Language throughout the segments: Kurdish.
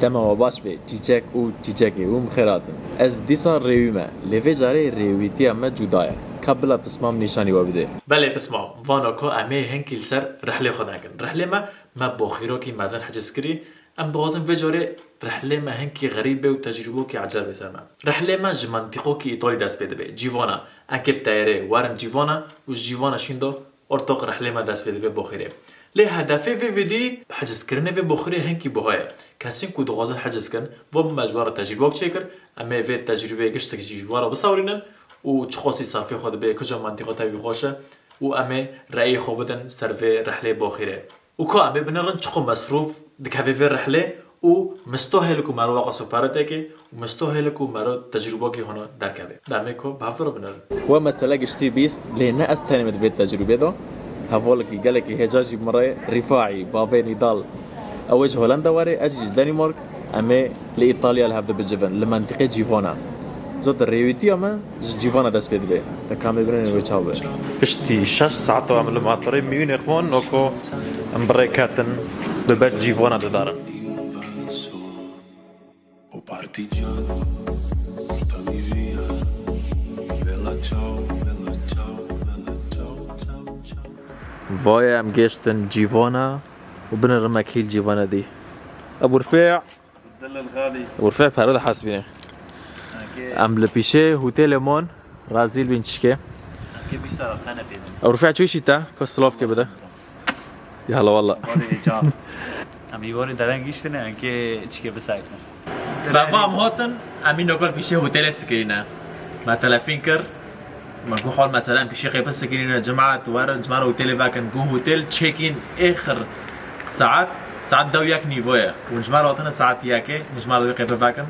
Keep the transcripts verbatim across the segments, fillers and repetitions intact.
Dema we baş be, çîçek û çîçekê hûn bi xêr hatin. Ez dîsa rêwî me, lê vê carê rêwîtiya me cuda ye. Ka bila pismam nîşanî we bide. Belê pismam, vano ku em ê hinkî li ser rihlê xwe nekin. Rihlê me, me boxîrokî mezin heciz kirî. Em dixwazin vê carê rihlê me hinkî xerîb be û tecrûbokî ecel bê ser me. Rihlê me ji mentiqokî Îtalî dest pê dibe. Cîvana, em kê bi teyarê werin Cîvana û ji Cîvana şîn de ortoq rihlê me dest pê dibe boxîrê. Lê hedefê vê vîdyoyê bi hecizkirinê vê boxîrê hinkî buha ye. Kesên ku dixwazin heciz kin, van me ji we re tecrûbek çêkir, em ê vê tecrûbeyê giştek jî ji we re bisewirînin û çiqasî serfê xwe dibe, kija mentiqa tevî xweş e û em ê reyê xwe bidin ser vê rihlê boxîrê. Û ka em ê binêrin çiqo mesrûf dikeve vê rihlê û misto hêl ku mero weqa sopareteke û misto hêl ku mero tecrûbekî hona derkeve. Demê ku bi hev re binêrin. We mesele giştî bîst, lê ne ez tenê me di vê tecrûbê de. Hevalekî gelekî hêja jî min re Rîfaî, bavê Nîdal. Ew ê ji Holanda were, ez jî ji Danimark. Em ê li Îtalya li hev de bicivin, li mentiqê Cîvana. Zot rêwîtiya me ji Cîvana dest pê dibe. Te kamê binêrin wê çaw be. Piştî şeş saet em li materê miyûnê xwe noko em bi rê ketin bi ber Cîvana didarin. Vaye em gêştin Cîvana û binêrin me kî li Cîvana dî. Ebu Rifê. Dilil xalî. Urfe pere de hesbîne. Em li pîşê hotelê mon razîl bîn çike. Urfe çû şî te, ko silav ke bide. Yala wala. Em îvarê dereng giştine, em ke çike bisekne. Feva em hatin, em î nokal pîşê hotelê sikirîne. Me telefîn kir. Me got hal mesela em pîşê qêpin sikirîne, cemaet werin, cemaet hotelê vekin. Got hotel check-in êxir saet, saet dew yek nîvo ye. Hûn cemaet hatine saet yekê, hûn cemaet wê qêpin vekin.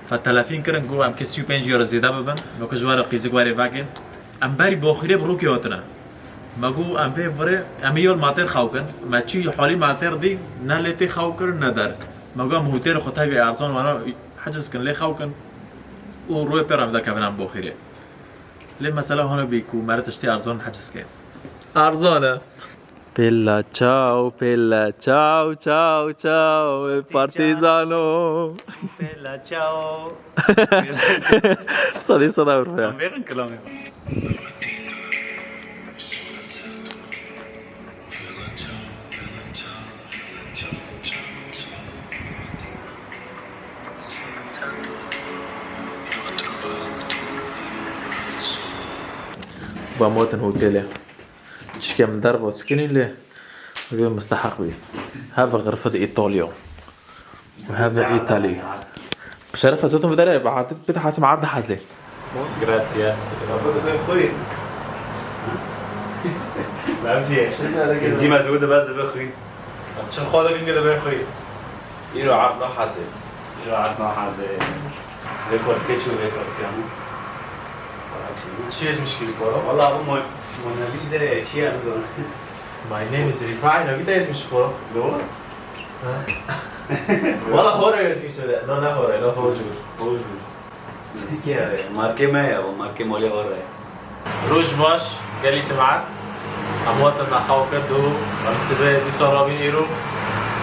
Fe telefîn kirin, got em ke sî û pênc euro zêde bibin, me ku ji we re qîzik werê vekin. Em berî boxîrê bi rûkê hatine. Me got em vê virê, em ê yol matêr xew kin. Me çû halî matêr dî, ne lê tê xew kirin, ne der. Me got em hotelê xwe tevî erzan wana heciz kin, lê xew kin. Û rûyê pê re em derkevin em boxîrê. Lê mesela hona bî ku mere tiştî erzan heciz ke. Erzan e. Pêla çaw, pêla çaw, çaw, çaw, e partîzano. Pêla çaw. Sedî seda Urfe. Em bêxin kilamê. Ba motin hotelê. Çikem derva sikinî lê vê musteheq bî. Heve xirfe de Îtalya. Heve Îtalya. Bi şeref ez otum videre, bi adet bide hasim arda hazê. Gracias. Baba de ben koyayım. Bence. Şimdi ara gel. Cima dû de baz de ben koyayım. Çi xwe de bin de ben koyayım. Îro ard nahazê. Îro ard nahazê. Vê kotke çû, vê kotke hemû. Çi yazmış ki para? Valla bu Mo-, Mona Lisa çi ya, ne zaman? My name is Rifai, no, bir de yazmış para. Doğru. Ha? Valla hora yazmış öyle. No, ne hora, no, hocur. Hocur. Markê me ye, markê molê hora ye. Roj baş, gelî cemaat. Em hatin me xew kir û em sibê dîsa rabîn îro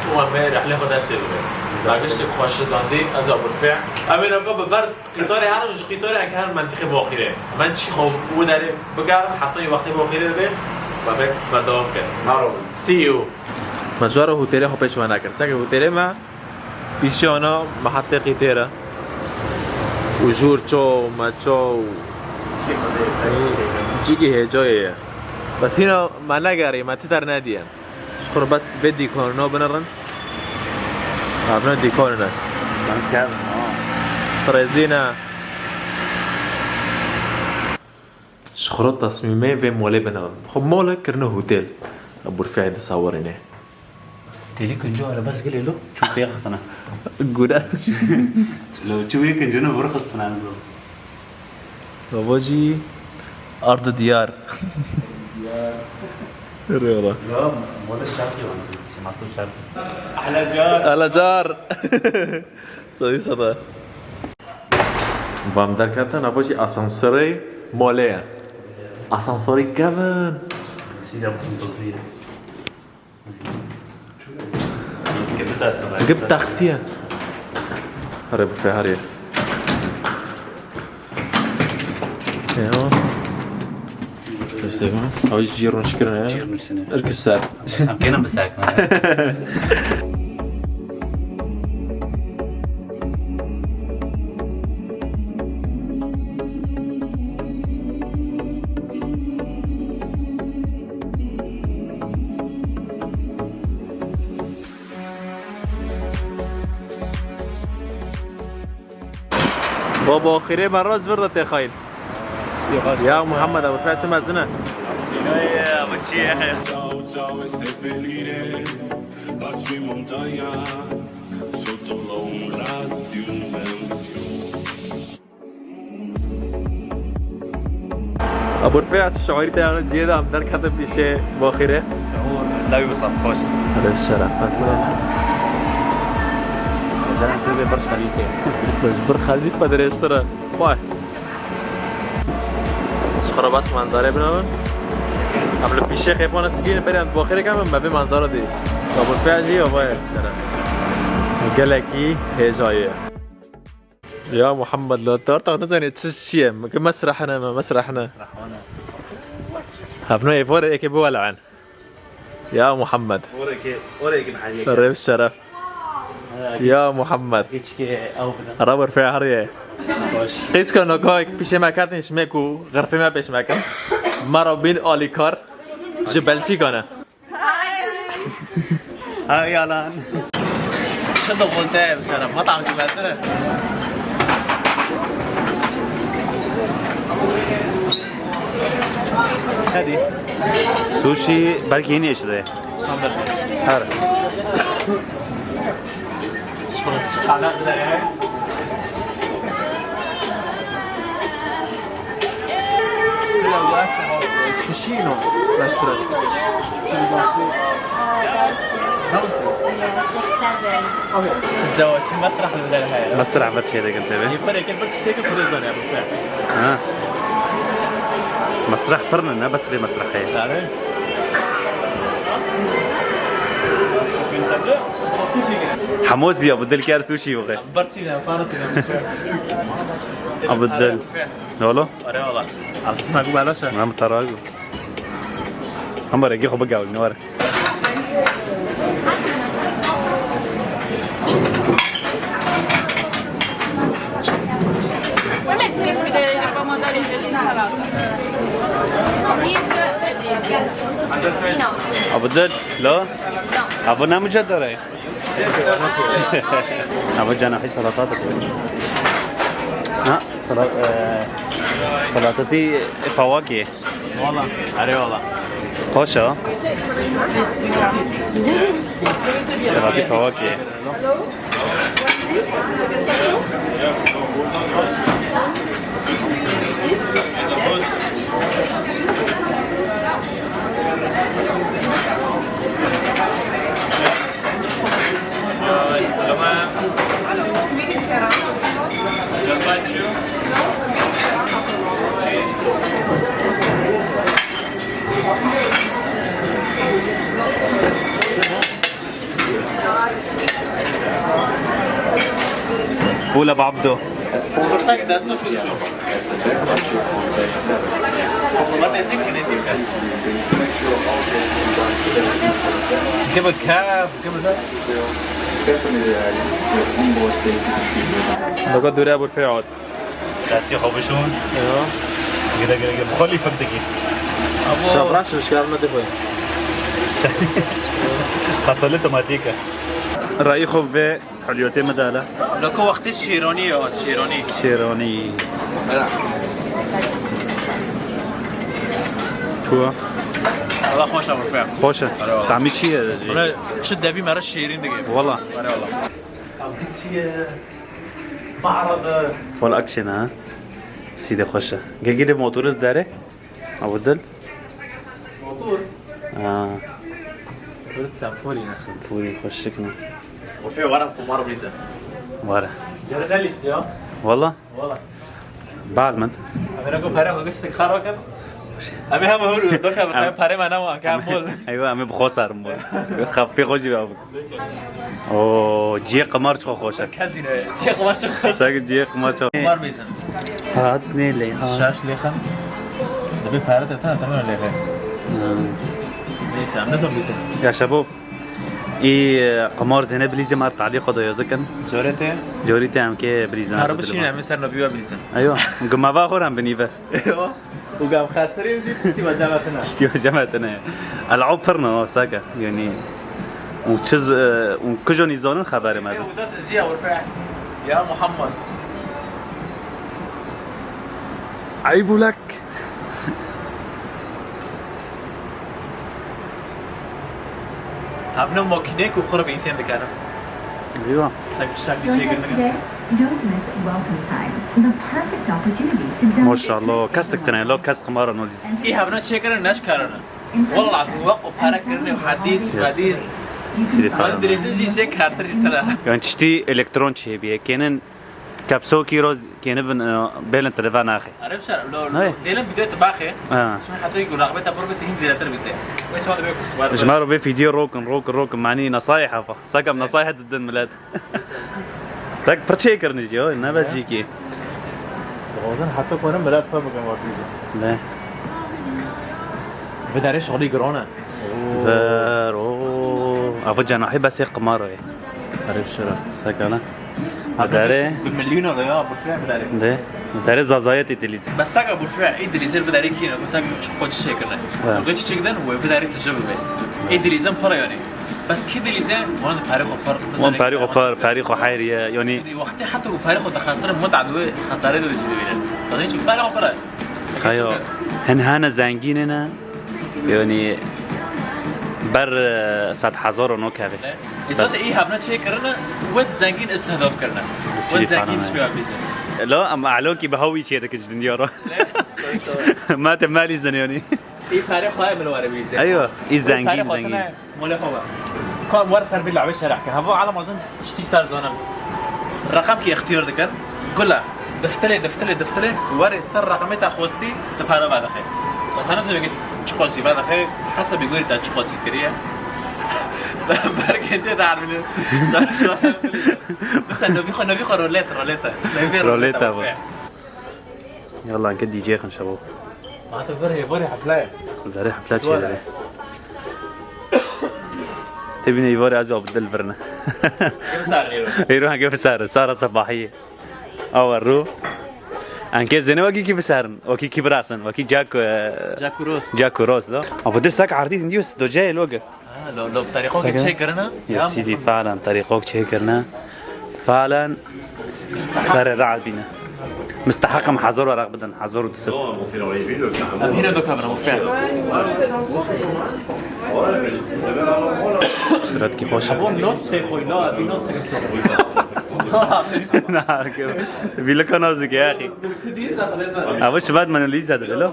û em ê rehlê xwe dest pê bibin. Me giştik xweş dandî, ez a Burfê. Em ê naka bi ber qîtarê herin, ji qîtarê eke her mentiqê boxîrê. Em çi xwe û derê bigerin, heta wextê boxîrê dibe, me bê berdewam kir. Merhaba. See you. Me ji we re hotelê xwe pêş we nekir. Seke hotelê me Pîşê wana mehetê qîtêr e. Û jûr çaw, me çaw. Cîkî hêcayê ye. Bes hîna me negerî, me ti dernediye. Ji xwe re bes vê dîkanina binêrin. Evne dîkanine. Trêzîne. Ji xwe re tesmîmê vê molê binêrin. Xwe mole kirine hotel. Burfiyayê disawirîne. Têlê kinco are bes gilê lo çû pê xistine. Gure. Lo çû wê kincone vir xistine ez. Baba jî ardi diyar. Diyar. Rê ola. Ya, mola şartî var. Şey, mahsur şartî. Ahla car. Ahla car. Sedî seda. Vam derkete nava jî asansörê molê ye. Asansörê kevin. Sîca fintozlî ye. Gibi taxtiye. Here, bu fehariye. Ya. Destek mi? Abi, cîr rûnişt kirine ya. Cîr rûniştine. Irkis ser. Sen kêne bisekne. Baba, axirê me rast vir de tê xayîn. Ya Muhammed, ew fe çi mezin e? Çînoyê, ew çi ye? Abo Rifê, çi şairî te, yanî cihê de em derketin pîşê baxîrê? Lewî wisa xweş. Hadi şeref, ez bira. Zeren tu bê Burj Xelîfe. Burj Xelîfe dirêjtir e. Vay. Ji xwe re bas manzarê binavin. Em li pîşê xêpana sikînin, berê em baxîrê kem, me vê manzara dî. Abo Rifê jî, abo ye. Şeref. Gelekî hêja ye. Ya Muhammed, la te artak nizanî çi çi ye? Ki mesrehine me, mesrehine. Hevno êvarê êkê biwel'en. Ya Muhammed. Oreke, oreke hediye. Rêv şeref. Ya Muhammed. Geçke ew bide. Ara bir fehriye. Hoş. Qîçka noka pişê me ketin, şime ku xirfê me pêş me kin. Mara bin alîkar ji Belçîka ne. Ha, yalan. Şil de xose bi şeref. Metam jî betir e. Hadi. Sushi belki yeni yaşadı. Tamam. Her. Sushi, no? Restaurant. Çi cawa, çi mesrah li der heye? Mesrah bir şey dekin tabi. Yê ferê kir, bir tiştê kir, xwedê zanî, Ebû Fe. Ha. Mesrah pir ne, ne bes vê mesrah heye. Tabi. Hemos diye bu dilker sushi bu. Berçî ne, fark ne. Abdul. Ne oğlum? Are valla. Al, siz me gu belaş e. Em tarago. Em bare, gel, xwe bigewin, ne were. Abdul, lo? Abone mi cadare? Ama canahî salata da. Ha, sala-, e, salatati fawakê. Valla, are valla. Hoş ha. Salati fawakê. Bûle bi Abdo. Qursak dest tu çû dişo. Hikûmet nezîm ki, nezîm ki. Give a cab, give a cab. Loka dûre bû fê hat. Destê xwe bişon. Ya. Gire, gire, gire. Bi xwe lîfik dikî. Şabraş bi şikar me dixwe. Xesalê tomatîk e. Rayî xwe vê huliyotê me de hele. Loko wextê şêranî ya, şêranî. Şêranî. Çuwa? Valla xweş e, xweş e. Xweş e. Tamî çi ye? Buna çi debî me re şêrîn dike. Valla. Valla. Tamî çi ye? Full action ha. Sîde xweş e. Gelgî de motorê didere. Abdul. Motor? Ha. Motor Senfori ne. Senfori xweşik ne. Orfê wara kumar bize. Wara. Cere ne lîst ya? Valla? Valla. Bal min. Amera ko pere ko kiştik xara ken. Em ê hema hûr doka bi xew parê me nema, ke em bol. Eywa, em ê bi xwe sarin bol. Xefî xwe jî ve. Oo, ciyê qimar çi xweş e. Kazino ye. Ciyê qimar çi xweş. Sag ciyê qimar çi. Qimar bîzin. Hat ne lê, ha. Şaş lêxin. Dibê pere te tane tane lêxe. Hmm. Neyse, em ne zor bîzin. Yaşa bo. Î, e, qimar zêne bilîzê mar talî xwe de yazı kin. Corê te? Corî te em ke bilîzin. Para bişîne, em ser noviwa bilîzin. Eywa, gumava xwe em binîve. Eywa. û gam xeserîn jî tiştî ve cem tine. Tiştî ve cem tine. El'ab pir ne, saka. Yani, û çiz, e, û kijo nîzanin xeberê me de. Û da te ziya werfe. Ya Muhammed. Eybu lek. Havno makinek û xurb însan dikanim. Eywa. Sek şak Join us today. Don't miss welcome time. The perfect opportunity to dine. Maşallah, kes siktirine, la kes qimara nolîz. Ê havna çêkirin neşkarana. Wallah lazim wek û para kirine û hadîs û hadîs. Sirî para. Dirêzin jî çê kartir jî tira. Yani tiştî elektron çê biye, kênin kepsokî roz kêni bin, e, bêlin te deva naxê. Arif şer, lo, lo, dêlin video te baxê. Ha. Şimdi hatta ku rağbeta pir bite hin zêdetir bise. Ve çawa dibe. Ji me re vê video rokin, rokin, rokin, manî nasayih hava. Sakem nasayih didin millet. Sek pir çêkirin jî, oy, ne be cîkî. Dixwazin heta ku ne milet pe bikin wa bîzin. Ne. Vê derê şixulî giran e. Ver, o. Ava cenahî besê qimar e. Erê şeref. Sek ana. Vê derê. Bi milyona de ya, burfê vê derê. De. Vê derê zazayet îdilîz. Bes sek burfê îdilîzê vê derê kîne, ku sek çi xwe çi çêkirine. Evet. Ku çi çêkirine, wê vê derê tije bibe. Îdilîzin para yani. Bes kî dilîze, wan di perê xwe par, wan perê xwe par, perê xwe heyriye, yanî. Yanî wextê heta ku perê xwe dixesire, mut edwê xesarê de jî dibîne. Yanî çi perê xwe par e. Heya, hin hene zengîn ne, yanî ber, e, sed hezar û no kevê. Îsa de î hevna çê kirine, wet zengîn istihdaf kirine. Wet zengîn şiya bîze. Lo, em alokî bi hawî çê dikin ji dinya re. Ma te malî zinê yanî. Î perê xwe min were bîze. Eywa, î zengîn, zengîn. Molê xwe be. Ka wer ser vî lawê şereh ke. Havo alem azin tiştî ser zonim. Reqem ki ixtiyar dikin. Gula. Diftilê, diftilê, diftilê. Werê ser reqemê te xwestî, di para ve dixê. Mesela zirvekê çi xwestî ve dixê, hesabî gorî te çi xwestî kiriye. Berkê tê de erbîne. Mesela novî xwe, novî xwe rolet, rolet. Novî rolet. Rolet bu. Yalla, enke D J xin şebo. Ma te vir hêvarê hefle ye. Verê hefle çê verê. Te bîne hêvarê ez Abdil virine. Kim sar nêro? Hêro enke bisar, sara sebahiyê. Awa ru. Enke zêne wekî kî bisarin, wekî kî biraxsin, wekî cak, e, Cak û roz. Cak û roz da. Ama dir sak ardî din diyor, do cahil o ge. Ha, lo, lo, tarîxokê çêkirine? Ya Sîdî, falen tarîxok çêkirine. Falen serê re'd bîne. Misteheq em hezar weraq bidin, hezar û du sed. Em hîne doka bine, û fe. Suretkî xweş. Bo nos tê xwe, no, bî nos sekim soxwe. Na, ke, vîlika nazik e, axî. Ava şibat Mona Lisa de, lo?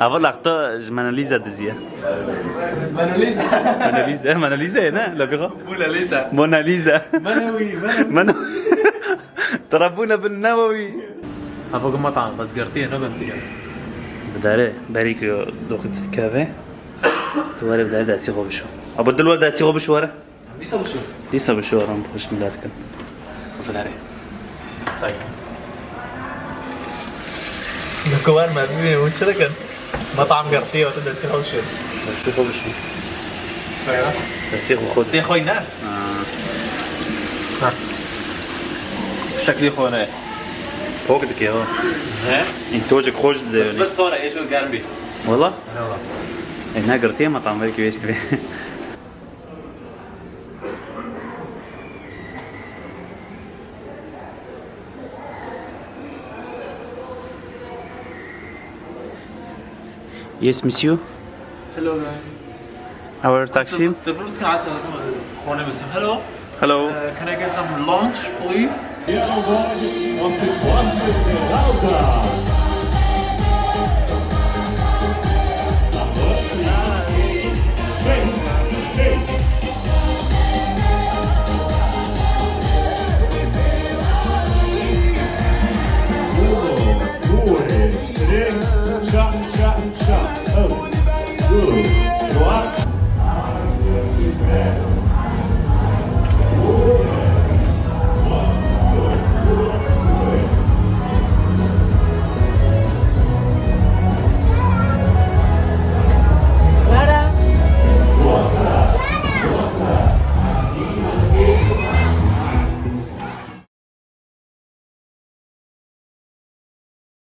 Ava laxta ji Mona Lisa diziye. Mona Lisa. Mona Lisa, Mona Lisa ye, ne? Labî xwe? Mona Lisa. Mona Lisa. Mona wî, Mona wî. Mona. Terefûne bin Newewî. Hava gima tam, bes girtiye, ne bin diye. Bi dare, berî ku doxî dikeve. Tu were bi dare destî xwe bişo. Abo dil were destî xwe bişo were. Dîsa bişo. Dîsa bişo, aram xweş milet kin. Fidarê. Say. Yok, var mı? Bilmiyorum, o çırıkın. Matam girtiye, o da destî xwe bişo. Destî xwe bişo. Sayra. Destî xwe xwe. Tê xwe ne? Ha. Ha. Şeklî xwe ne? Pok dike ha. He? În tojik xweş de. Bes, bes sonra, ejo germ bî. Wala? Wala. E, ne girtiye matam belki wêst be. Yes, monsieur. Hello, guys. Our taxi. Hello. Hello. Uh, can I get some lunch, please?